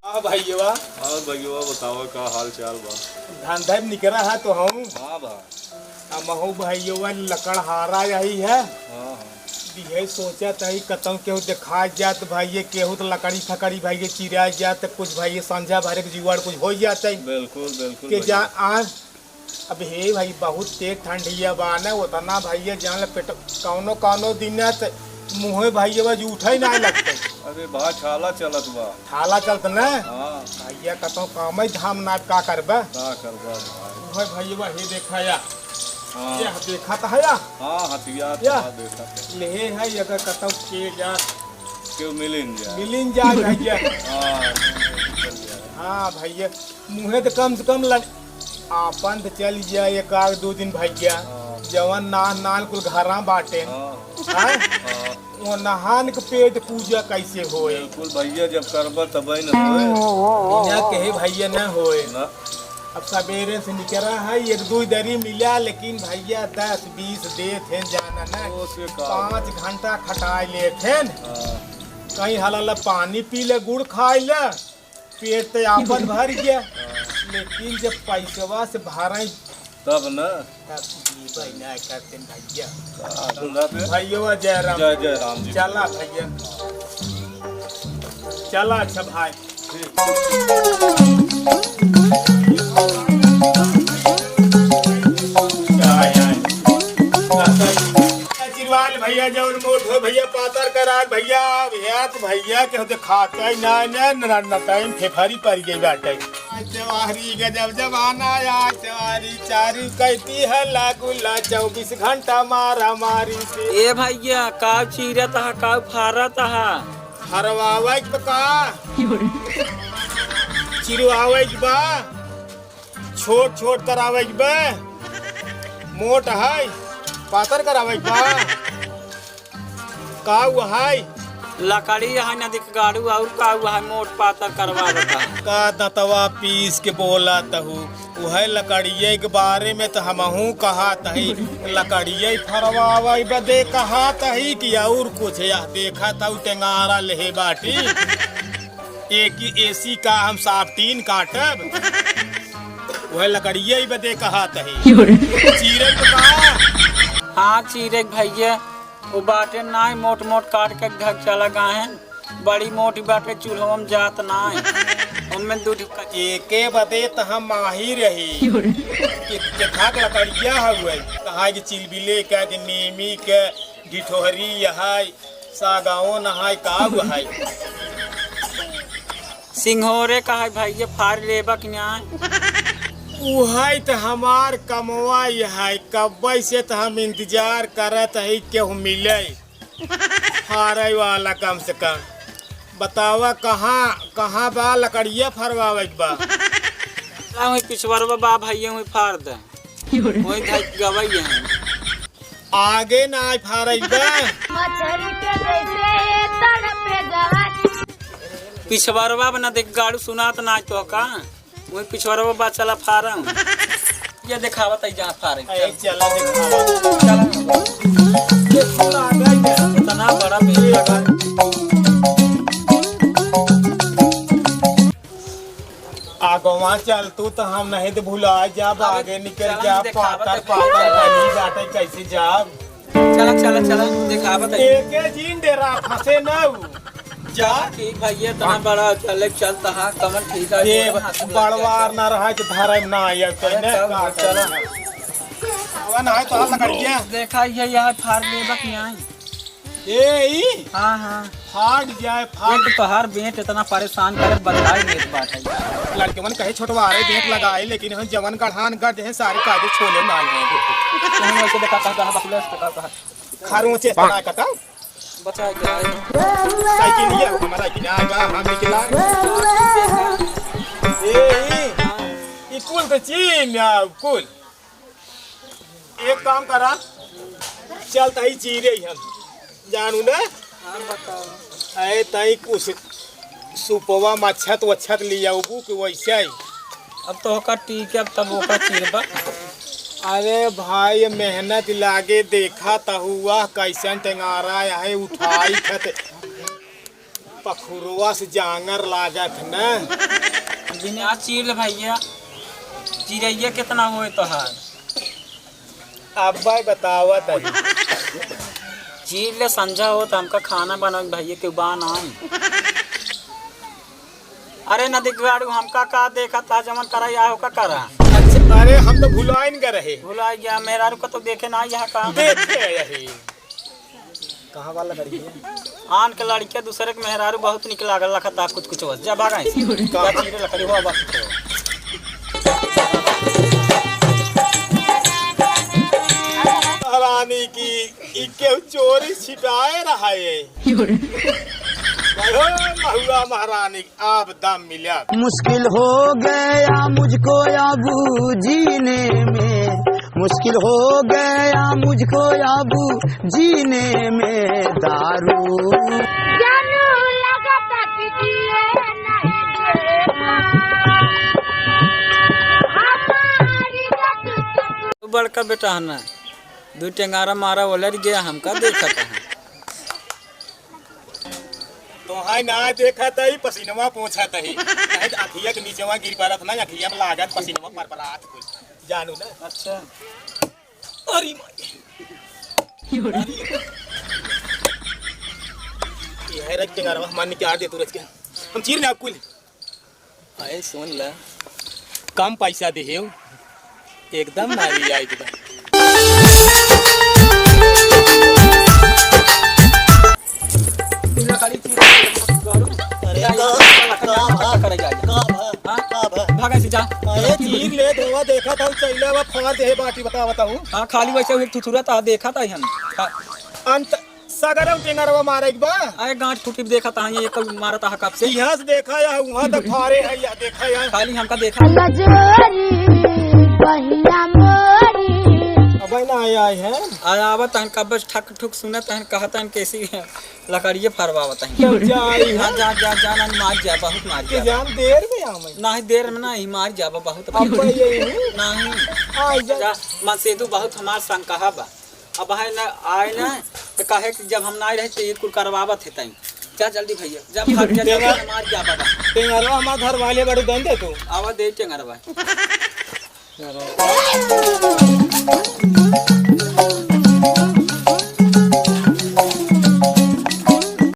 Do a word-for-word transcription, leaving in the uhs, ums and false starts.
हाँ भैया। हाँ भैया, बतावा का हाल चाल बा? धंधा में निकरा है तो हम। हाँ बा। हमहू भैया लकड़हारा यही है। हाँ, हाँ। दिहे सोचत हई कतौ केहू देखा जात भैया, केहू तो लकड़ी फकड़ी भैया चिरा जात, कुछ भैया संझा भरे के जुगाड़ कुछ हो जात है। बिल्कुल, बिल्कुल के भैया। जा आ, अब हे भाई, बहुत तेज ठंडिया बा न, उतना भैया जान ले पेट, कौनो कौनो दिन न त मुँहे भैया बा उठे ना लगते। अरे बा, छाला चलत बा। छाला चलत न? हाँ। भैया कतौ काम ही धाम ना, का करबा? का करबा भाई? उहे भैया बा, हे देखा या। हाँ। ये देखा त है या? हाँ, हथियार या। तो देखा था। लेहे है, अगर कतौ के जा केहू मिलिन जाए। मिलिन जाए भैया। हाँ, मिलिन जाए। हाँ भैया, मुँहे तो कम से कम लग-, आपन तो चल जाए एक आध दो दिन भैया। हाँ। जवन नान नान कुल घरा बाटे। हाँ। हाँ? हाँ। वो नहान के पेट पूजा कैसे होए? बिल्कुल भैया, जब करबा तबे न होए। बिना कहे भैया न होए। ना। अब सवेरे से निकरा है, एक दो दरी मिला, लेकिन भैया दस बीस देत हैं जाना न। ओ, से का पाँच हुआ? घंटा खटाए लेत हैं। हाँ। कहीं हलाला पानी पी ले, गुड़ खाए ले, पेट तो आपन भर गया। हाँ। लेकिन जब पैसवा से भराई तब न। तब जीवे ना करते भैया। का धंधा पे? भैया जय राम। जय जय राम जी। चला भैया। चला अच्छा भाई। आशीर्वाद भैया, जौन मोट हो भैया, पातर करार भैया, भैया तो भैया के होते खाता ही ना, ना, ना, ना, टाइम फेफारी पड़ गई बाटे। आज जवारी गजब जमाना, आज जवारी चारू कैती है लागुला, चौबीस घंटा मारा मारी से। ए भैया, काउ चीरत हा, काउ फारत हा? हरवावे के बा का? चिरवावे के बा? छोट छोट करावे के बा? मोट है, पातर करावे के बा? काउ है? लकड़ी है, नदी के गाड़ू, और काउ है, मोट पातर करवा बता। का दतवा पीस के बोला तहु? उहे लकड़िये के बारे में तो हमहू कहत हई, लकड़िये फरवावे बदे कहत हई कि और कुछ? यह देखत हऊ टेंगारा लेहे बाटी, एक ही एसी का हम साफ टीन काटब, उहे लकड़िये बदे कहत हई। क्यों रे? चीरे के बा? हाँ, चीरे के भैया, वो बाटे नाई मोट मोट काट के घर चला गए हैं। बड़ी मोटी बाटे, चूल्हो में जात नाई। उनमें दू ठो क- एके बदे त हम माहिर रही। क्यों रे? कि केथा के लकड़िया हउए, कहा कि चिलबिले के, कि नीमी के, ढिठोहरी यहाई, सागौन नहाई, का हुआई। सिंघोरे का है भैया, फार लेबा कि नाई? उहई त हमार कमवा यहाई, कब्बे से त हम इंतजार करत हई केहू मिले। फारे वाला कम से कम। बतावा कहाँ, कहाँ बा लकड़िया फरवावे के बा? ला वही पिछवरवा बा भैया, वही फार दे। वही धाई गवई है। आगे ना फारे के बा। मछरी के जैसे तड़पे गहन। पिछवरवा बना देख गाड़ू सुनात ना तो का? वही पिछवाड़ा में बा, चला फारम। ये देखावत है जहाँ फारे। ए, चला देखावा। चला। देखो, आ गई है। इतना बड़ा भीड़ लगा। आगवा चल तू तो हम नहीं तो भुला जाब, अबे आगे निकल चला, जा, देखावत पातर, है। पातर बनी जाते, कैसे जाब? चला, चला, चला, देखावत है। एके जीन डेरा फंसे ना उ। जा। ठीक भैया, इतना हाँ। बड़ा चले चलता है, कमल ठीक है, ये बोला, हाथ लग बड़वार गया। ना रहा कि धरे में ना आया, अरे कहने चल, का चला। करना। आवा ना है तो हाथ लगा दिया। देखा ये यहाँ फाड़ ले बक यहाँ। ए, ई? हाँ, हाँ। फाड़ जाए, फाड़। एक तो हर बेंट इतना परेशान करे, बदलाई लेत बात है। लड़के मन कहे छोटवा रे बेंट लगाए, लेकिन हम जवन गढ़ान गढ़ दे सारे काजे छोले मार। तुम ऐसे देखा था, कहाँ बकले, कहाँ, कहाँ? खारू चे तना कटा। बचा के आए। साइकिल ये हमारा किनारा हम निकला। ए, ई, ई कुल तो चीन या कुल। एक काम करा, चल तही चीरे ही हम। जानू ना? हाँ, बताओ। अरे तई कुछ सुपवा मच्छत वच्छत लियाउबू कि वैसे ही? अब तो ओका टीके, अब तब ओका चीरबा। अरे भाई, मेहनत लागे, देखा त हुआ कैसन टेंगारा है, उठाई खत पखुरवा से जांगर लागत न। बिना चीर ले भैया, चिरैया कितना होए तोहार? अब्बा बतावत है। चीर ले, संझा होत, हमका खाना बनावे भैया के बा नाई। अरे नदी गाड़ू, हमका का देखा था, जवन करा या ओका करा। अच्छा, अरे हम तो भुलाइन गए रहे। भुला गया, मेहरारू का तो देखे ना यहाँ का। देखे यही। कहाँ वाला लड़की है? आन के लड़किया दूसरे के मेहरारू बहुत निक लागल रखा था, कुछ कुछ बस। जा भागा यहाँ से। का? जा चीरे लकड़ी हुआ बस। रानी की, ई केहू चोरी छिपाए रहा है। अरे महुआ महारानी, आप दाम मिला। मुश्किल हो गया मुझको अब जीने में, मुश्किल हो गया मुझको अब जीने में दारू। जानू लगता कि जिए नहीं देता। हमारी गति से तू बड़का बेटा है ना, दू टेंगारा मारा ओलर गया, हमका देखत है। तोहाई ना देखत ही, पसीनवा पोंछत ही। नहीं तो अखिया के नीचवा गिर पड़त ना, अखिया में लागत पसीनवा परपरात कुल। जानू ना? अच्छा। अरे माई। ये है रख के नरवा, हमार निकाल दे तू रच के। हम चीर ना कुल। अरे सुन ला, कम पैसा देहेव, एकदम नारी आई बा। अरे का, का भा? का भा? हाँ? का भा? भागा से जा। अरे चीर ले देवा, देखा था चैला वा फाड़ दे बाटी, बता बताऊं। हाँ, खाली वैसे हुई थुथुरा था, देखा था हम। हाँ। अंत सगरम टेंगरवा मारे के बा। अरे गांठ फूटी देखा ता, ये एक मारा ता कब से। यहाँ से देखा या वहाँ तक फारे है या देखा या। खाली हमका देखा। लजोरी बहिया मोरी। अबे ना आए, आए हैं। आ, आवत हन कब से ठक ठुक सुनत हन, कहत हन कैसी लकड़िए फरवावत हन। तब जा आई हाँ, है। जा, जा, जा, ना मार जा, बहुत मार के जा। जान देर में आवे। नहीं, देर में नहीं, मार जा, बहुत अब ये नहीं। नहीं। आ जा। जा, मन से तू बहुत हमार संग कहा बा। अब है ना, आए ना, तो कहे कि जब हम ना रहे, तो ये कुल करवावत है तई। जा जल्दी भैया, जा भाग जा, जा, टेंगर-, मार जा बाबा। टेंगरवा हमार घर वाले बड़ू दन दे तू। आवा दे टेंगरवा।